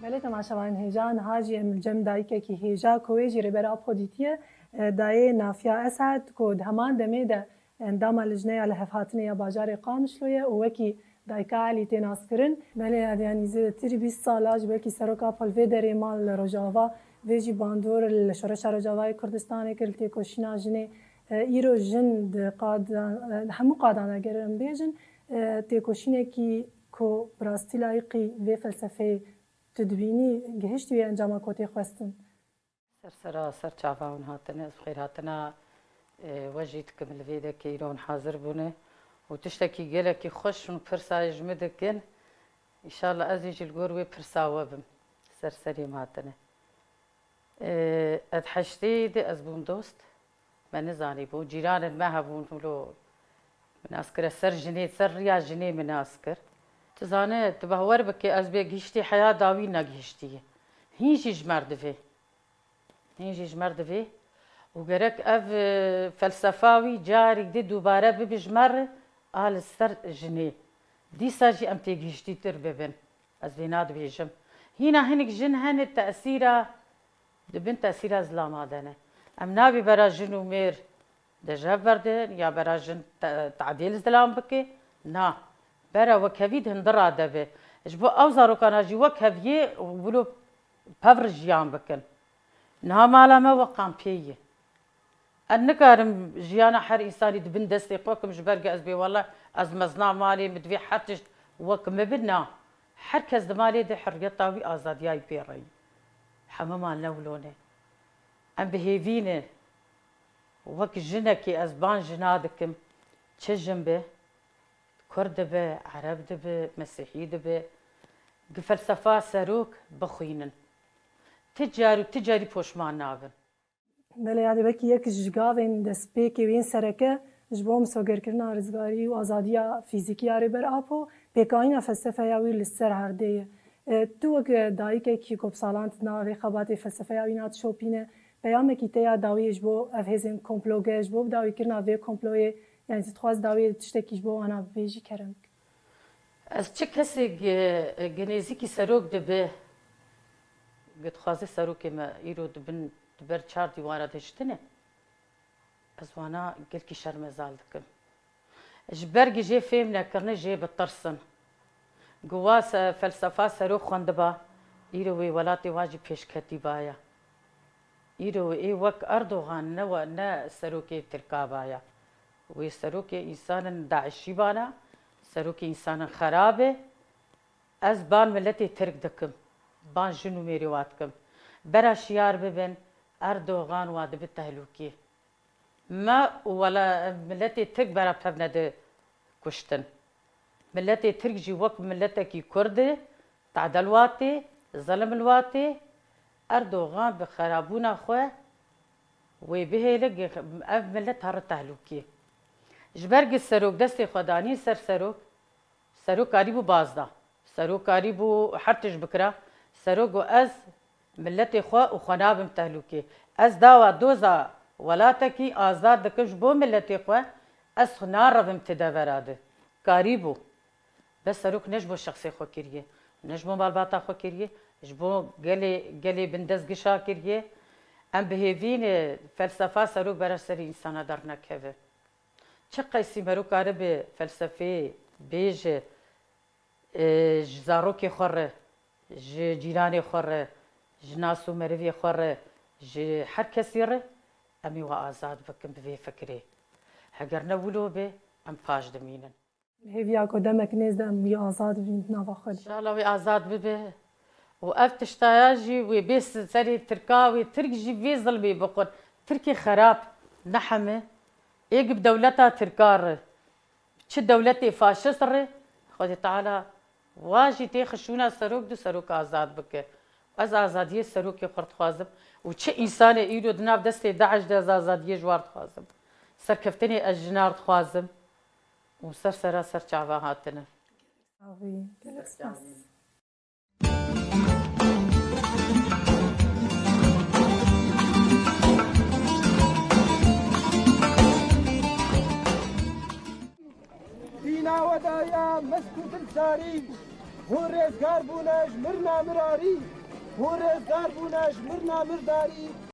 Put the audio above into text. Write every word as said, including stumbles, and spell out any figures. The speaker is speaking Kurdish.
Belê temaşevanên hêja, niha jî em li cem dayikekî hêja ku wê jî Rêber Apo dîtiye, e, dayê Nafiya Esad ku di heman demê de endama Lijneya Lihevhatinê ya bajarê Qamişlo ye û wekî Dayika Elî tê naskirin. Belê, yanî zêdetirî bîst sala jî belkî Serok Apo li vê derê ma li Rojava, vê jî bandor li Şoreşa Rojavayê Kurdistanê kir, li têkoşîna jinê. E, îro jin di qadan, e, di hemû qadan de ger em bêjin, e, têkoşînekî ku bi rastî layîqî vê felsefeyê tu dibînî, gihiştî wê encama ku tê xwestin? Ser sera, ser çava hûn hatine, ez bi xêr hatina, e, we jî dikim li vê dekê îro hûn hazir bûne û tiştekî gelekî xweş hûn pirsa ji min dikin. Înşallah ez ê jî li gor wê pirsa we bim. Ser serê min hatine. E, ez heştê de ez bûm dost. Me nizanîbû. Cîranên me hebûn, wilo min nas kire ser jinê, ser riya jinê min nas kir. Tu zane, tu bawer bike, ez bê gihiştî heya dawî negihiştiye. Hîn jî ji me re divê. Hîn jî ji me re divê. Û gerek ev, e, felsefa wî carîk di dubare bibe ji me re, a li ser jinê. Dîsa jî em têgihiştîtir bibin. Ez vêna dibêjim. Hîna hinek jin hene tesîra, di bin tesîra zilama de ne. Em nabê bera jin û mêr de ji hev berdin ya bera jin te-, tadê li zilam bike. Na. Bera wekhevî di hindira de be. Ji bo ew zarokana jî wekheviyê wilo pevr jiyan bikin. Niha mala me wek kampê ye. Ez nikarim jiyana her însanî di bin destê xwe kim, ji ber ku ez bê wele ez mezina malê, min divê her tişt wek min bi, na. Her kes di malê de hurriyeta wî, azadiya wî pê re ye. Hemû mal ne wilo ne. Em bi hêvî ne. Wek jinekê ez ban jina dikim. Çi jin be, Kurd dibe, Ereb dibe, Mesîhî dibe. Gi felsefa Serok bixwînin. Ti car û ti carî poşman nabin. Belê, yadê belkî yek ji gavên destpêkê wê yên sereke ji bo misogerkirina rizgarî û azadiya fîzîkî ya Rêber Apo, pêkayîna felsefeya wî li ser erdê ye. E, tu wek dayikekî ku bi salan di nava vê xebatê felsefeya wî na dişopîne, peyamekî te ya dawiyê ji bo ev hêzên komploger, ji bo bidawîkirina vê komployê, yanî tu dixwaz dawiyê tiştekî ji bo wana bibêjî, kerem bike. Ez çi kesê gi-, gi nêzîkî Serok dibe, gi dixwaze Serokê me îro di bin, di ber çar dîwara de hiştine, ez wana gelkî şermezar dikim. Ji ber gi jê fêm nekirine, jê bitirsin. Gi wa se-, felsefa Serok xwendiba, îro wê welatê wa jî pêşketî baya. Îro ê wek Erdogan ne we, ne serokê Tirka baya. Wê serokê însanên DAIŞî bana, serokê însanên xerab e. Ez ban miletê Tirk dikim, ban jin û mêrê wa dikim. Bera şiyar bibin, Erdogan wa dibi tehlûkê. Me û wela miletê Tirk bera pevne di kuştin. Miletê Tirk jî wek miletekî Kurd e, tade li wa tê, zelim li wa tê. Erdogan bi xerabûna xwe wê bihêle, ev milet here tehlûkê. Ji ber gi serok destê xwe danî ser serok, serok karîbû baz da. Serok karîbû her tişt bikira. Serok got, ez miletê xwe û xwe nabim tehlûkê. Ez dawa doza welatekî azad dikim ji bo miletê xwe, ez xwe narevim ti devera di. Karîbû. Bes serok ne ji bo şexsê xwe kiriye, ne ji bo malbata xwe kiriye, ji bo gelê, gelê bindest gişa kiriye. Em bi hêvî ne felsefa serok bera serê însana dernekeve. Çi qeysî mero karibe felsefeyê bêje, e, ji zarokê xwe re, ji cîranê xwe re, ji nas û merivê xwe re, ji her kesî re, em ê we azad bikin bi vê fikirê. Heger ne wilo be, em paş dimînin. Hêviya ku demek nêz de em wî azad bibînin di nava xwe de. Înşallah wî azad bibe. Û ev tiştaya jî wê bê serê Tirka, wê Tirk jî vê zilmê bixwin. Tirkê xerab, ne heme. Ê gi bi dewleta Tirka re, çi dewletê faşist re, Xwedê Teala wa jî tê xişûna serok du serok azad bike. Ez azadiyê serokê xwe dixwazim û çi însanê îro di nav destê DAIŞ de, ez azadiyê ji war dixwazim. Serkeftinê ez ji nar dixwazim. Û ser sera ser çava hatine. Avî, gelek spas. Dîna we daye mest û dilsarî. Hûn rêzgar bûne ji mirna mirarî, hûn rêzgar bûne ji mirna mirdarî,